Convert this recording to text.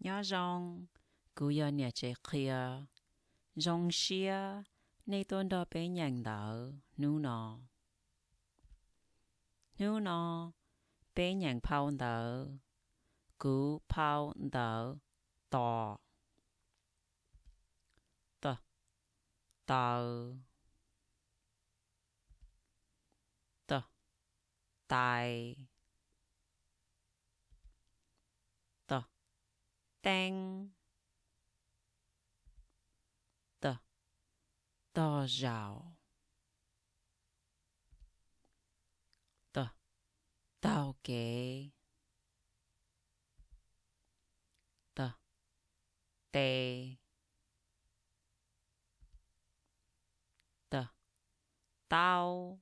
Nyob zoo, kuv yog niam tsev qhia. Zoo siab nej tuaj nrog peb nyeem ntawv hnub no. Hnub no peb nyeem phau ntawv, kuv phau ntawv tos, t, taws, t, tais, t, teeb, t, tog zaum, t, taug kev, t, tes, t, taub,